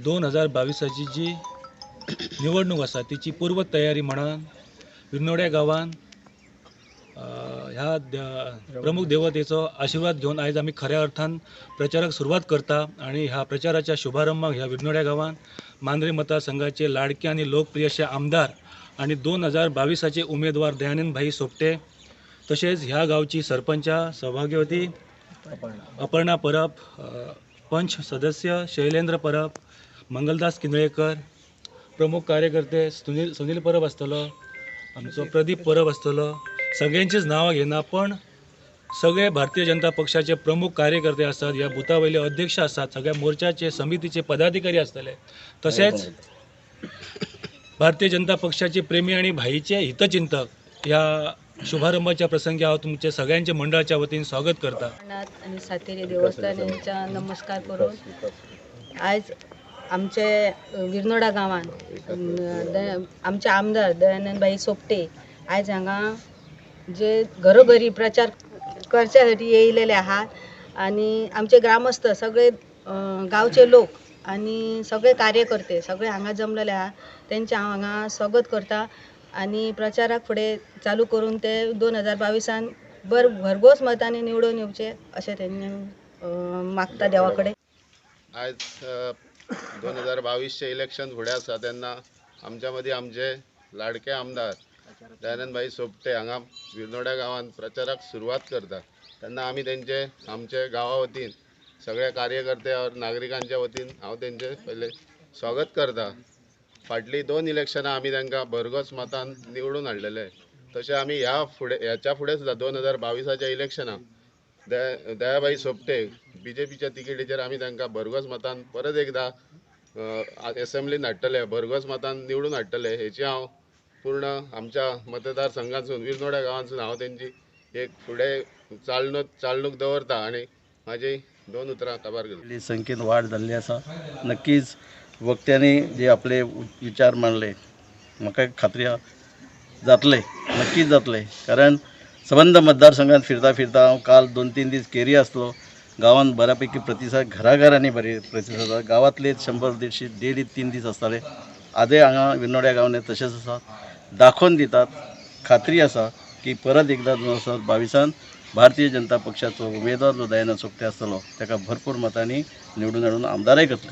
2022ची जी निवडणूक आसा तिची पूर्व तयारी म्हणून विर्नोड्या गांवान ह्या प्रमुख देवतेचो आशिर्वाद घेवन आयज आमी खऱ्या अर्थान प्रचाराक सुरवात करता आनी ह्या प्रचाराच्या शुभारंभाक ह्या विर्नोड्या गांवान मांद्रे मतदारसंघाचे लाडके आनी लोकप्रिय अशे आमदार आनी 2022चे उमेदवार दयानंद भाई सोपटे, तशेंच ह्या गांवची सरपंचा सौभाग्यवती अपर्णा परब, पंच सदस्य शैलेंद्र परब, मंगलदास किंदळेकर, प्रमुख कार्यकर्ते सुनील सुनील परब आसतलो, आमचो प्रदीप परब आसतलो. सगळ्यांचीच नांवां घेना, पण सगळे भारतीय जनता पक्षाचे प्रमुख कार्यकर्ते आसात, ह्या बुथा वयले अध्यक्ष आसात, सगळ्या मोर्चाचे समितीचे पदाधिकारी आसतले, तशेंच भारतीय जनता पक्षाचे प्रेमी आणि भाईचे हितचिंतक ह्या शुभारंभाच्या प्रसंगी हांव तुमचे सगळ्यांचे मंडळाच्या वतीन स्वागत करता. नाथ आणि सातेरी देवस्थान यांचा नमस्कार करून आयज आमचे विर्नोडा गांवान आमचे आमदार दयानंद भाई सोपटे आयज हांगा जे घरोघरी प्रचार करच्या साठी येयलेले आहात आणि आमचे ग्रामस्थ सगळे, गांवचे लोक आणि सगळे कार्यकर्ते सगळे हांगा जमलेले आहा. तेंचे हांव हांगा स्वागत करता आणि प्रचाराक फुडें चालू करून ते 2022 भरघोस मतांनी निवडून येवचे अशें तेंणी मागता देवा कडेन. आयज 2022चें इलेक्शन फुडें आसा तेन्ना आमच्या मदीं आमचे लाडके आमदार दयानंद भाई सोपटे हांगा विर्नोड्या गांवांत प्रचाराक सुरवात करता तेन्ना आमी तेंचे आमचे गांवा वतीन सगळ्या कार्यकर्ते और नागरिकांच्या वतीन हांव तेंचे पयले स्वागत करता. फाटलीं 2 इलेक्शनां आमी तांकां भरघोस मतान निवडून हाडलेले, तशें आमी ह्या फुडें ह्याच्या फुडें सुद्दां 2022च्या इलेक्शनाक दयाभाई सोपटे बीजेपीच्या तिकेटीचेर आमी तांकां भरघोस मतान परत एकदां एसेंब्लीन हाडटले, भरघोस मतान निवडून हाडटले. हेची हांव पूर्ण आमच्या मतदारसंघातसून विर्नोड्या गांवांतसून हांव तेंची एक फुडें चालणूक दवरता आनी म्हाजी 2 उतरां काबार करता. संख्येन वाड जाल्ली आसा. नक्कीच वक्त्यांनी जे आपले विचार मांडले म्हाका खात्री आहा जातले, नक्कीच जातले. कारण सबंद मतदारसंघात फिरता फिरता हांव काल 2-3 दीस केरी आसलो. गांवांत बऱ्यापैकी प्रतिसाद, घराघरांनी बरे प्रतिसाद आसा. गांवांतले 100-150 डेली 3 दीस आसताले. आजय हांगा विर्नोड्या गांवांनी तशेंच आसा. दाखोवन दितात, खात्री आसा की परत एकदां 2022 भारतीय जनता पक्षाचो उमेदवार जो दयानंद सोपटे आसतलो ताका भरपूर मतांनी निवडून हाडून आमदारय करतले.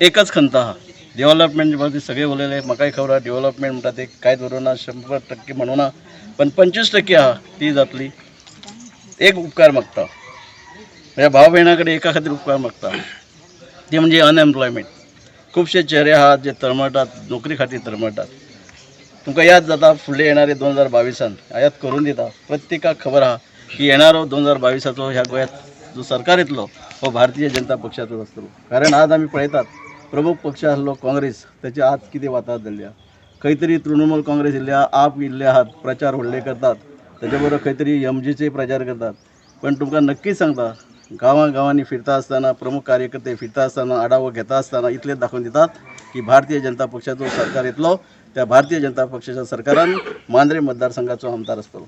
एकच खंत आहा, डेव्हलपमेंट बाबतींत सगळे उलयले, म्हाकाय खबर आहा डेव्हलपमेंट म्हणटा ते कांयच बरोबर ना, 100% म्हणूं ना, पण 25% आहा ती जातली. एक उपकार मागता म्हज्या भाव भयणा कडेन, एका खातीर उपकार मागता, ती म्हणजे अनएम्प्लॉयमेंट. खुबशे चेहरे आहात जे तरमळटात, नोकरी खातीर तरमळटात. तुमकां याद जाता फुडले येणारे 2022 याद करून दिता. प्रत्येकाक खबर आहा की येणारो 2022चो ह्या गोंयांत जो सरकार येतलो हो भारतीय जनता पक्षाचो आसतलो. कारण आज आमी पळयतात प्रमुख पक्ष आसलो काँग्रेस, तेचे आज कितें वातावरण जाल्लें आहा. खंय तरी तृणमूल काँग्रेस इल्ले आहा, आप इल्ले आहात, प्रचार व्हडले करतात, तेजे बरोबर खंय तरी एमजीचे प्रचार करतात. पण तुमकां नक्कीच सांगता, गांवां गांवांनी फिरता आसतना, प्रमुख कार्यकर्ते फिरता आसतना, आढावो घेता आसतना इतलें दाखोवन दितात की भारतीय जनता पक्षाचो सरकार येतलो, त्या भारतीय जनता पक्षाच्या सरकारान मांद्रे मतदारसंघाचो आमदार आसतलो.